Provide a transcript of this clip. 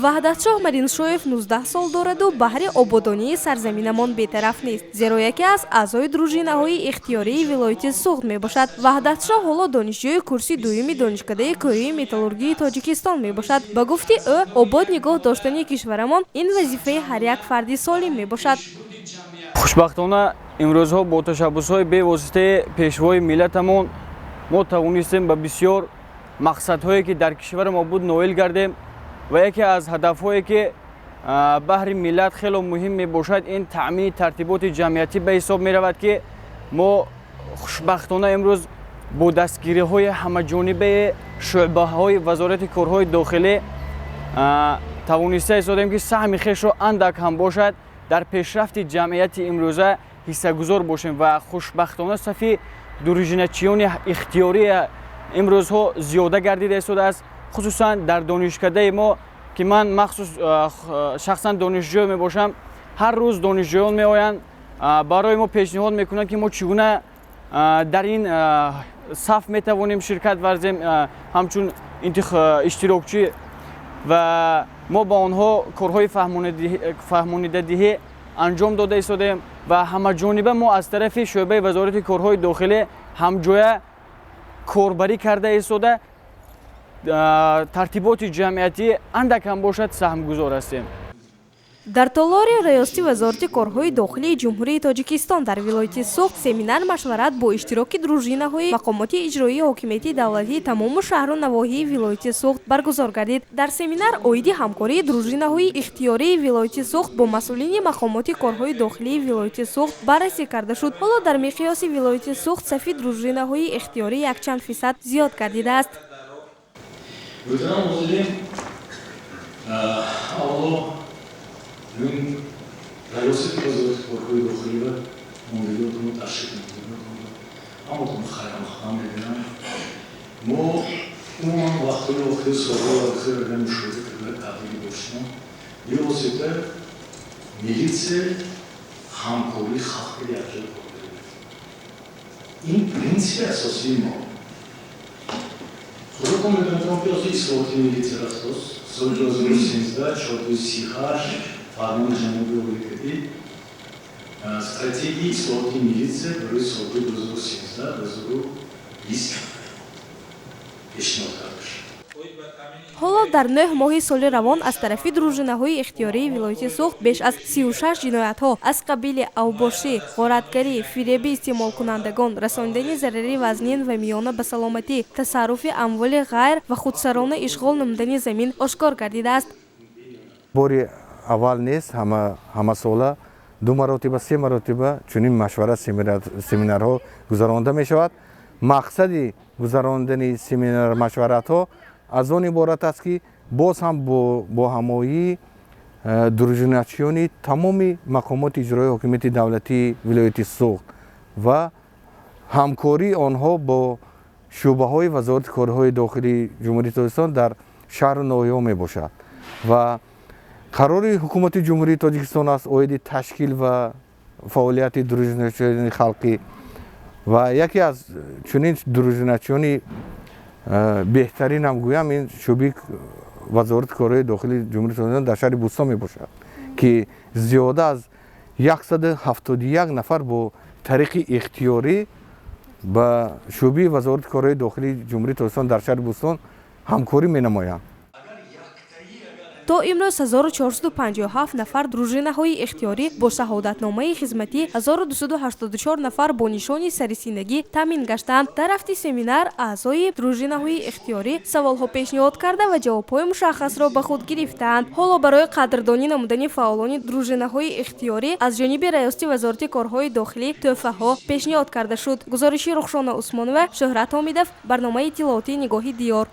Ваҳдатшоҳ Мариншоев 19 сол дораду баҳри ободонии сарзаминамон бетараф нест, зеро яке аз аъзои дружинаҳои ихтиёрии вилояти Суғд мебошад. Ваҳдатшоҳ ҳоло донишҷӯи курси дуюми Донишкадаи кӯҳии металлургии Тоҷикистон мебошад. Ба гуфти ӯ, обод нигоҳ доштани кишварамон ин вазифаи ҳар як фарди солим мебошад. Хушбахтона, имрӯзҳо бо ташаббусҳои бевоситаи Пешвои миллатамон мо тавонистем ба бисёр мақсадҳое, ки дар кишвари мо буд, ноил гардем ва яке аз ҳадафҳое, ки баҳри миллат хело муҳим мебошад, ин таъмини тартиботи ҷамъиятӣ ба ҳисоб меравад, ки мо хушбахтона имрӯз бо дастгириҳои ҳамаҷонибаи шӯъбаҳои Вазорати корҳои дохилӣ тавониста истодем, ки саҳми хешро андак ҳам бошад дар пешрафти ҷамъияти имрӯза ҳиссагузор бошем. Ва хушбахтона, сафи дружиначиёни ихтиёрӣ имрӯзҳо зиёда гардида истодааст, хусусан дар донишкадаи мо, ки ман махсус шахсан донишҷӯ мебошам. Ҳар рӯз донишҷӯён меоянд, барои мо пешниҳод мекунанд, ки мо чӣ гуна дар ин саф метавонем ширкат варзем ҳамчун иштирокчӣ. Ва мо ба онҳо корҳои фаҳмонидадиҳӣ анҷом дода истодаем ва ҳамаҷониба мо аз тарафи шӯъбаи Вазорати корҳои дохилӣ ҳамҷоя корбарӣ карда истода, тартиботи ҷамъиятӣ андак ҳам бошад саҳмгузор ҳастем. Дар толори раёсати Вазорати корҳои дохилии Ҷумҳурии Тоҷикистон дар вилояти Суғд семинар машварат бо иштироки дружинаҳои мақомоти иҷроии ҳокимияти давлатии тамому шаҳру навоҳии вилояти Суғд баргузор гардид. Дар семинар оиди ҳамкории дружинаҳои ихтиёрии вилояти Суғд бо масъулини мақомоти корҳои дохилии вилояти Суғд баррасӣ карда шуд. Ҳоло дар миқёси вилояти Суғд сафи дружинаҳои ихтиёрӣ якчанд фисад зиёд гардидааст. Муҳтарам ҳозирин, аввало ҳамин раёсати Вазорати корҳои дохилӣ ва мондагиотонро ташриф мекунам, ҳаматон хайрмақдам мегӯям. Мо умуман вақтҳои охир, солҳои охир, агар мушоҳида кардагӣ бошем, бевосита милитсия ҳамкории халқи якҷоя кор мекунад. Ин принсипи асосии мо. Худатон медонед, ки ҳозир ислоҳоти милитсия рафтааст. Соли 2013 438 фармони ҷаноби олӣ стратегияи ислоҳоти милитсия барои солҳои 2013 2020 пешниҳод карда шуд. Ҳоло дар 9 моҳи соли равон аз тарафи дружинаҳои ихтиёрии вилояти Суғд беш аз 36 ҷиноятҳо аз қабили авбошӣ, ғоратгарӣ, фиреби истеъмолкунандагон, расонидани зарари вазнин ва миёна ба саломатӣ, тасарруфи амволи ғайр ва худсарона ишғол намудани замин ошкор гардидааст. Бори аввал нест, ҳамасола ду маротиба, се маротиба чунин машварат семинарҳо гузаронда мешавад. Мақсади гузарондани семинар машваратҳо аз он иборат аст, ки боз ҳам бо ҳамоҳии дружиначиёни тамоми мақомоти иҷроии ҳокимияти давлатии вилояти Суғд ва ҳамкории онҳо бо шӯъбаҳои Вазорати корҳои дохилии Ҷумҳурии Тоҷикистон дар шаҳру ноҳияҳо мебошад. Ва қарори Ҳукумати Ҷумҳурии Тоҷикистон аст оиди ташкил ва фаъолияти дружиначиёни халқӣ. Ва яке аз чунин дружиначиёни беҳтаринам гӯям, ин шӯъбаи Вазорати корҳои дохилии Ҷумҳурии Тоҷикистон дар шаҳри Бӯстон мебошад, ки зиёда аз 171 нафар бо тариқи ихтиёрӣ ба шӯъбаи Вазорати корҳои дохилии Ҷумҳурии Тоҷикистон дар шаҳри Бӯстон ҳамкорӣ менамоянд. То имрӯз 1457 нафар дружинаҳои ихтиёрӣ бо шаҳодатномаи хизматӣ, 1284 нафар бо нишони сарисинагӣ таъмин гаштаанд. Дар рафти семинар аъзои дружинаҳои ихтиёрӣ саволҳо пешниҳод карда ва ҷавобҳои мушаххасро ба худ гирифтаанд. Ҳоло барои қадрдонӣ намудани фаъолони дружинаҳои ихтиёрӣ аз ҷониби раёсати Вазорати корҳои дохилӣ тӯҳфаҳо пешниҳод карда шуд. Гузориши Рухшона Усмонова, Шӯҳрат Ҳомидов, барномаи иттилоотии «Нигоҳи диёр».